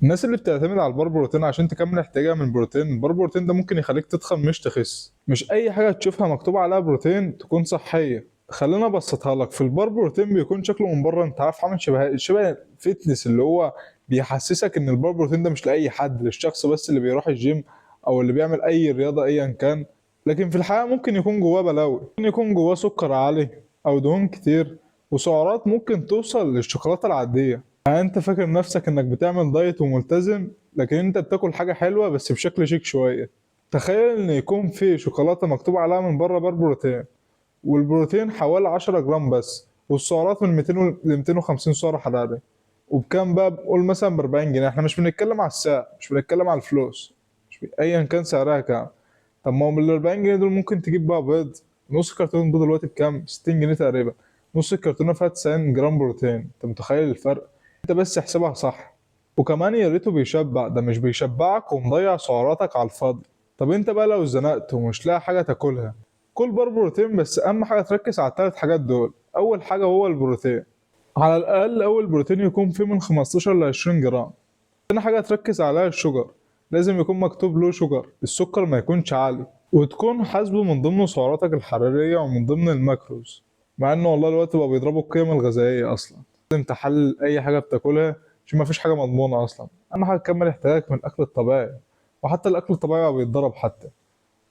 الناس اللي بتعتمد على ال bar protein عشان تكمل احتياجها من البروتين، ال bar protein ده ممكن يخليك تتخن مش تخس. مش اي حاجة تشوفها مكتوب عليها بروتين تكون صحيه. خلينا ابسطها لك. في ال bar protein بيكون شكله من بره انت عارف عامل شبه fitness، اللي هو بيحسسك ان ال bar protein ده مش لاي حد، للشخص بس اللي بيروح الجيم او اللي بيعمل اي رياضة ايا كان. لكن في الحقيقة ممكن يكون جواه بلاوي، ممكن يكون جواه سكر عالي او دهون كتير وسعرات ممكن توصل للشوكولاته العاديه. يعني انت فاكر نفسك انك بتعمل diet وملتزم، لكن انت بتاكل حاجة حلوة بس بشكل شيك شويه. تخيل ان يكون في شوكولاتة مكتوب عليها من بره bar protein، والبروتين حوالي 10 جرام بس، والسعرات من 200 ل 250 سعر حراري. وبكام بقى؟ قول مثلا ب 40 جنيه. احنا مش بنتكلم على السعر، مش بنتكلم على الفلوس، مش ايا كان سعرها كام. طب ما هو من ال 40 جنيه دول ممكن تجيب بقى بيض. نص كرتون بيض دلوقتي بكام؟ 60 جنيه تقريبا. نص الكرتونه فيها 90 جرام بروتين. انت متخيل الفرق؟ انت بس احسبها صح. وكمان يا ريته بيشبع، ده مش بيشبعك ومضيع سعراتك على الفاضي. طب انت بقى لو اتزنقت ومش لاقي حاجة تاكلها، كل bar protein، بس اهم حاجة تركز على الثلاث حاجات دول. اول حاجة هو البروتين، على الاقل اول بروتين يكون فيه من 15 ل 20 جرام. تاني حاجة تركز عليها ال sugar، لازم يكون مكتوب low sugar، السكر ما يكونش عالي، وتكون حاسبه من ضمن سعراتك الحرارية ومن ضمن ال macros. مع انه والله الوقت بقى بيضربوا القيم الغذائية اصلا. لازم تحلل اي حاجة بتاكلها عشان ما فيش حاجة مضمونه اصلا. اهم حاجة تكمل احتياجك من الاكل الطبيعي، وحتى الاكل الطبيعي بقى بيتضرب حتى.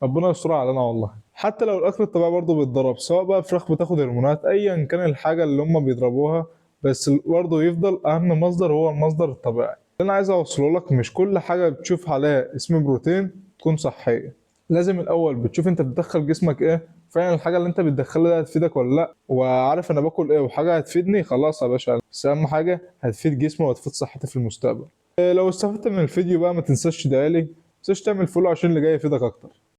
ربنا يستر علينا والله. حتى لو الاكل الطبيعي برضه بيتضرب، سواء بقى فراخ بتاخد هرمونات، ايا كان الحاجة اللي هم بيضربوها، بس برضه يفضل اهم مصدر هو المصدر الطبيعي. اللي انا عايز اوصله لك، مش كل حاجة بتشوف عليها اسم بروتين تكون صحيه. لازم الاول بتشوف انت بتدخل جسمك ايه فعلا، الحاجة اللي انت بتدخلها دي هتفيدك ولا لا، وعارف انا باكل ايه وحاجه هتفيدني، خلاص يا باشا. بس اهم حاجة هتفيد جسمي وهتفيد صحتي في المستقبل. لو استفدت من الفيديو بقى ما تنساش تدعيلي، ما تنساش تعمل follow عشان اللي جاي يفيدك اكتر.